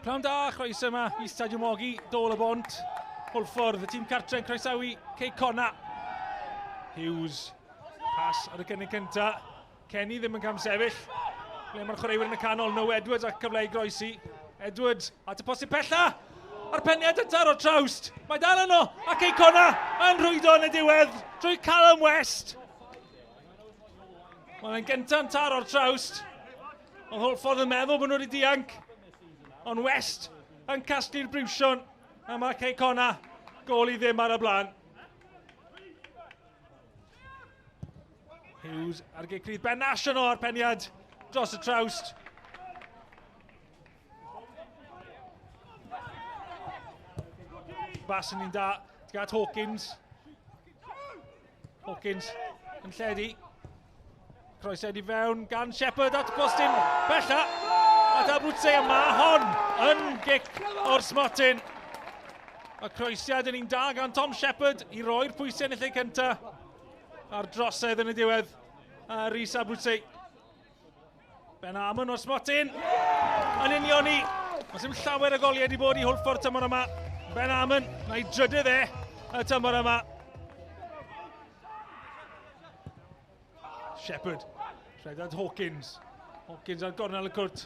Pnawn da, chroeso yma i Stadiwm Ogi, Dôl y Bont, Hwlffordd, y tîm cartre yn croesawu Cei Conna. Hughes, pas ar y cynnig cynta. Kenny ddim yn camsefyll. Ble mae'r chwaraewyr yn y canol, No Edwards ac cyfle i groesi. Edwards at y postyn pella! A'r peniad yn taro trawst. Mae dal yno, a Cei Conna yn rhwydo yn y diwedd drwy Callum West. Mae'n gynta'n taro'r trawst. Ond Hwlffordd yn meddwl bod nhw wedi dianc. Ond West yn casglu'r briwsion. A mae Cei Conna gol i ddim ar y blaen. Hughes ar gic rydd. Ben Nash yno ar peniad dros y trawst. Bas yn un da. Gat Hawkins. Hawkins yn lledu. Croesed i fewn gan Shepherd at Boston bella. At Abruzze a mae hon yn gic o'r smotyn. Y croesiad yn un da gan Tom Shepherd i roi'r pwysau yn y lle cyntaf. A'r drosedd yn y diwedd. A Rhys Abruzze. Ben Amon o'r smotyn. Yn unioni. Os dim llawer o goliau wedi bod i Hwlffordd tymor yma. Ben Amon, na'i drydydd e y tymor yma. Shepherd, rhedad Hawkins. Hawkins ar gornel y cwrt.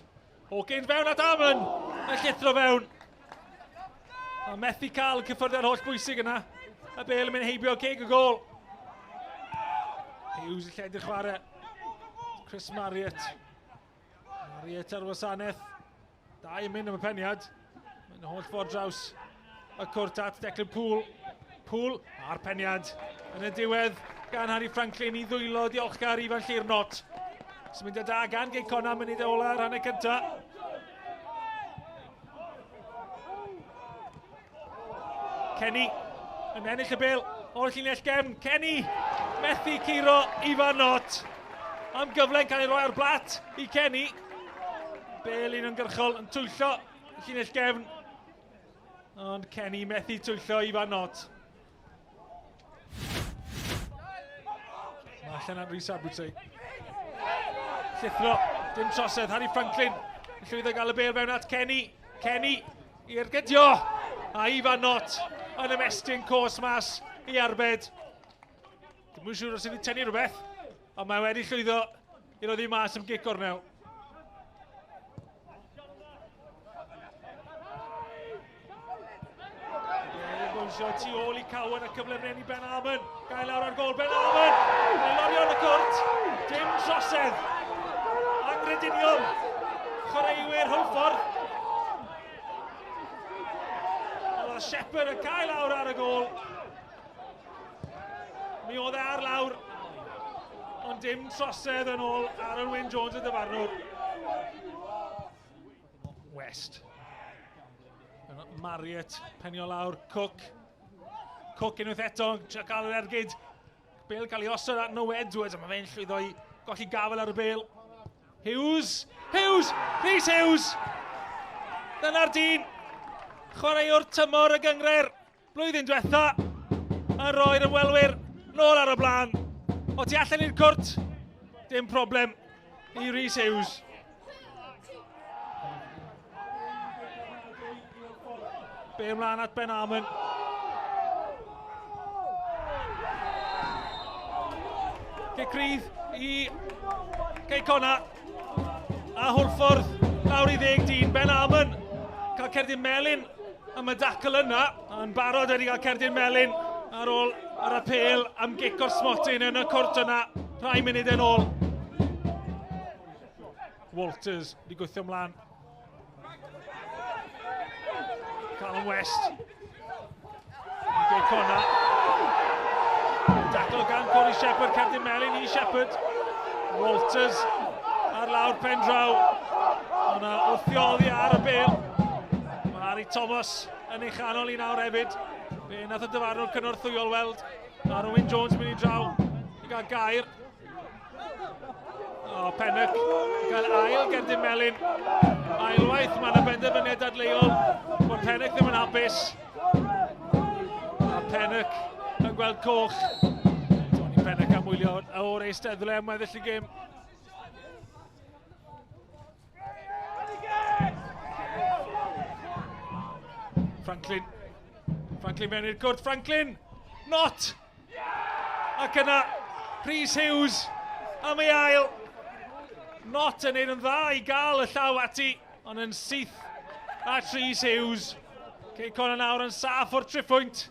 Hawkins fewn at Amon! Yn llithro fewn. A methu cael y cyffyrddiad holl bwysig yna. Y bel yn mynd heibio ceg y gol. Hughes yn lledu'r chwarae. Chris Marriott. Marriott ar wasanaeth. Da i mynd am y peniad. Mae'n holl ffordd draws y cwrt at Declan Poole. Poole a'r peniad yn y diwedd gan Harry Franklin i ddwylo diolchgar Ifan Llirnot. Sy'n mynd â da gan Gei Conna munud ola rhan y cyntaf. Kenny yn ennill y bel o'r llinell gefn. Kenny methu curo Ifan Not. Am gyfle'n cael ei roi ar blat i Kenny. Bel un ymgyrchol yn twyllo y llinell gefn. Ond Kenny methu twyllo Ifan Not. Mae allan at Rhys Abruzzi. Llithro, dim trosedd, Harry Franklin yn llwyddo gael y bel fewn at Kenny. Kenny i'r gydio. A Ifan Knott yn ymestyn cos mas i arbed. Dim yn siŵr os ydy tynnu rhywbeth, ond mae wedi llwyddo i roddi mas am gic gornel. Bwysio tu ôl i Cowan a cyfle fan i Ben Armon. Gael lawr ar gol Ben Armon. Mae lorio yn y cwrt. Dim trosedd. Angrediniol. Chwaraewyr Hwlffordd. Oedd Shepherd yn cael lawr ar y gol. Mi oedd e ar lawr, ond dim trosedd yn ôl Aaron Wyn Jones y dyfarnwr. West. Marriott, penio lawr, Cook. Cook unwaith eto, trio cael yr ergyd. Bale cael ei osod at Noe Edwards, a mae fe'n llwyddo i golli gafael ar y bale. Hughes, Hughes, Rhys Hughes! Dyna'r dyn, chwaraewr tymor y gyngreir. Blwyddyn diwetha, yn rhoi'r ymwelwyr nôl ar y blaen. O tu allan i'r cwrt, dim problem i Rhys Hughes. Be ymlaen at Ben Armon. Cic rydd i Cei Conna. A Hwlffordd lawr i ddeg dyn. Ben Armon cael cerdyn melyn am y dacl yna, yn barod wedi cael cerdyn melyn ar ôl yr apêl am gic o'r smotyn yn y cwrt yna rhai munudau yn ôl. Walters wedi gwythio ymlaen. Callum West. Gei Conna. Dacl gan Corey Shepherd, cerdyn melyn i Shepherd. Walters ar lawr pen draw. Yna wthio oddi ar y bel. Mae Harry Thomas yn ei chanol i nawr hefyd. Fe nath y dyfarnwr cynorthwyol weld Aaron Wyn Jones mynd i draw i gael gair. O, Pennock gael ail gerdyn melyn. Ailwaith, mae yna benderfyniad dadleuol bod Pennock ddim yn hapus. A Pennock yn gweld coch. Tony Pennock am wylio o'r eisteddle am weddill y gêm. Franklin. Franklin mewn i'r cwrt. Franklin! Not! Ac yna, Rhys Hughes am ei ail. Not yn ein yn dda i gael y llaw ati, ond yn syth at Rhys Hughes. Cei Connah nawr yn saff o'r triphwynt.